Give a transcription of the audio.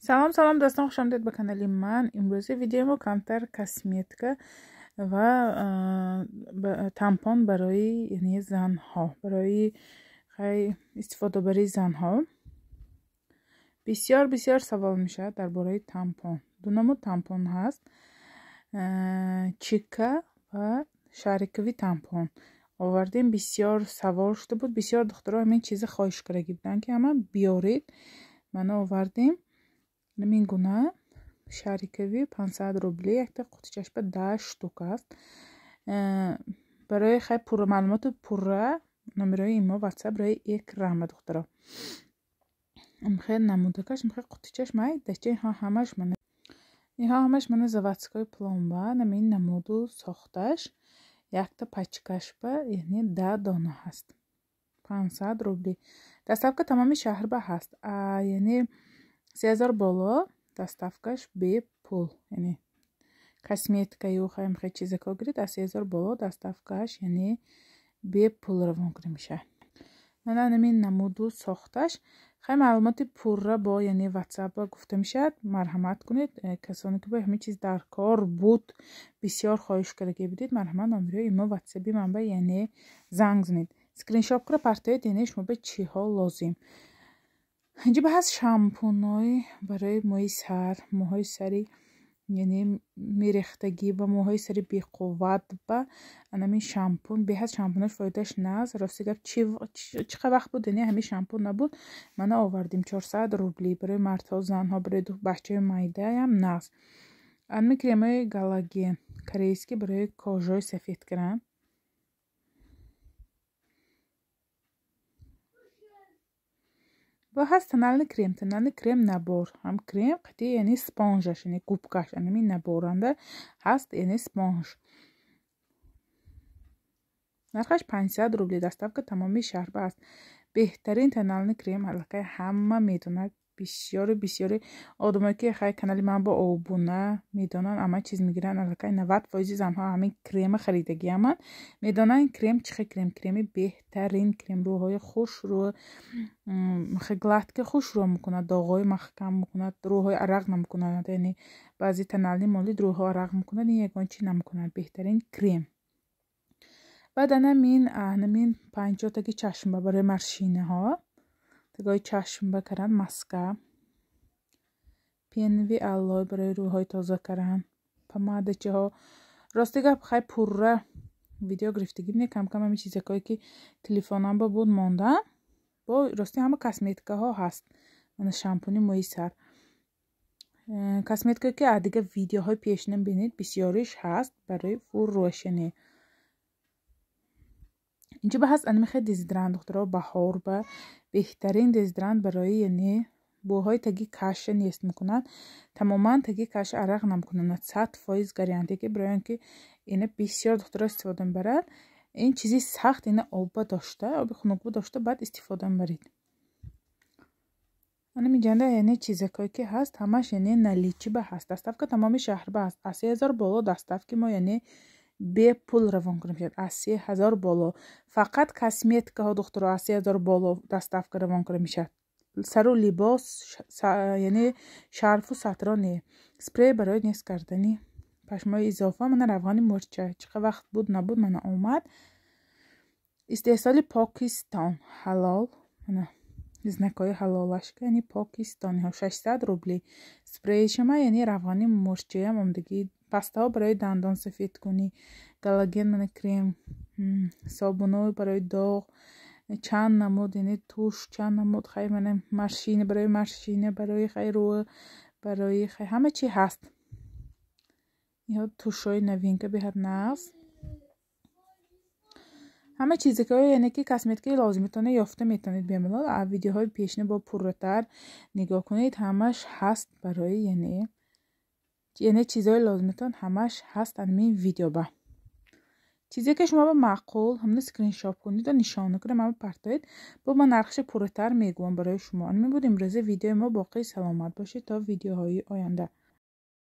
Салом, салом, дӯстон, хуш омадед ба канали ман. Имрӯзи видеои мо камтар косметика ва тампон барои, яъне, занҳо, барои хай истифодабарии занҳо. Бисёр бисёр савол мешавад дар бораи тампон. Ду намуд тампон ҳаст: чика ва шариковый тампон. Овардем, бисёр савол шуда буд, бисёр духтаро ҳамин чиза хоҳиш кардаги буданд, ки ҳама биёред. Мана, овардем. Ҳамин гуна шариковый 500 рубли, якта қутичаш ба 10 штук аст. Барои хай пурра маълумоту пурра номерои имо, Ватсап рӯи экран, духтаро. Хел намудакаш, хел қутичаш майдача. Инҳо ҳамаш мана, инҳо ҳамаш мана заводской пломба. Намин намуду сохташ, якта пачкаш ба, яъне, 10 дона ҳаст. 500 рубли. Доставка тамоми шаҳр ба ҳаст, яъне 3000 боло доставкаш бепул. Яъне косметикаю хаем хел чизако гиред, аз 3000 боло доставкаш, яъне, бепул равон карда мешавад. Мана намин намуду сохташ. Хай маълумоти пурра бо, яъне, Ватсап гуфта мешавад. Марҳамат кунед, касоне ки бо ҳамин чиз дар кор буд, бисёр хоҳиш кардаги будед, марҳамат, номерои имо, Ватсаби ман ба, яъне, занг занед, скриншот кара партоед, яъне шумо ба чиҳо лозим. Инҷа ба ҳаст шампунҳои барои мӯи сар, мӯҳои сари, яъне, мерехтагӣ ва мӯҳои сари беқувват ба анамин шампун беҳад. Шампунаш фоидааш наст. Рости гап, чӣ қадр вақт буд, яъне, ҳамин шампун набуд, мана овардем. 400 рубли. Барои мардҳо, занҳо, барои бачаҳои майдаям нағз. Анами кремои галаген корейский барои кожаи сафед кардан. Ва ҳаст тональный крем, тональный крем набор, ҳам крем қати, яъне, спонжаш, яъне губкаш. Анами наборанда ҳаст, яъне спонж. Нархаш 500 рубли, доставка тамоми шаҳр ба аст. Беҳтарин тональный крем аллакай ҳама медонад. Бисёри бисёри одамое ки хай канали ман бо обуна, медонанд, ама чиз мегиранд. Аллакай 90 фоизи занҳо ҳамин крема харидагиаманд, медонанд крем чӣ хел крем. Креми беҳтарин крем, рӯҳои хушрӯ, гладкий хушрӯ мекунад, доғҳои маҳкам мекунад, рӯҳои арақ намекунад. Яъне баъзе тональный молид рӯҳо арақ мекунад, ин ягон чи намекунад. Беҳтарин крем. Баъд анамин панҷотаги чашмба барои морщинаҳо, тагои чашмба кардан, маска, пенви аллой барои рӯҳои тоза кардан, помадачаҳо. Рости гап, хай пурра видео гирифтагӣ не, камкам ҳамин чизакое ки телефонам ба буд, мондаам. Бо рости ҳама косметикаҳо ҳаст. Мана шампуни мӯи сар, косметикае ки аз дигар видеоҳои пешина бинед, бисёриш ҳаст барои фурӯшанӣ. Инҷа ба ҳаст анами хел дезодорант, духтаро, баҳор ба беҳтарин дезодорант барои, яъне, бӯҳои таги каша нест мекунад, тамоман таги каша арақ намекунад, 100% гарантия. Ки барои он ки ина бисёр духтаро истифода мебарад. Ин чизи сахт, ина обба дошта, оби хунукба дошта, баъд истифода мебаред. Анами ҷанда, яъне, чизакое ки ҳаст, ҳамаш, яъне, наличии ба ҳаст. Доставка тамоми шаҳр ба ҳаст. Аз 3000 боло доставки мо, яъне, бепул равон карда мешавад. Аз 3000 боло фақат косметикаҳо, духтаро, аз 3000 боло доставка равон карда мешавад. Сару либос, яъне шарфу сатро не. Спрей барои нест кардани пашмои изофа. Мана равғани мӯрча, чӣ қадр вақт буд набуд, мана омад. Истеҳсоли Покистон, ҳалол, мана знакҳои ҳалолашка, яъне покистониҳо. 600 рубли спрейшама, яъне равғани мӯрчаям омдагӣ. Пастаҳо барои дандон сафедкунӣ, галаген, мана крем, собунҳо барои доғ, чанд намуд, яъне тушь, чанд намуд, хай мана морщина, барои морщина, барои хай рӯ, барои хай ҳама чи ҳаст. Иҳо тушҳои новинка, беҳад нағз. Ҳама чизакое, яъне ки косметикаи лозимитона ёфта метавонед бемалол. А видеоҳои пешина бо пурратар нигоҳ кунед, ҳамаш ҳаст барои, яъне чизҳои лозимитон ҳамаш ҳаст ҳамин видеоба. Чизе ки шумо ба маъқул, ҳамна скриншот кунед ва нишона кунед, ман партоед, бо ман нархша пурратар мегӯям барои шумо. Ҳамин буд имрӯза видеои мо. Боқӣ саломат бошед то видеоҳои оянда.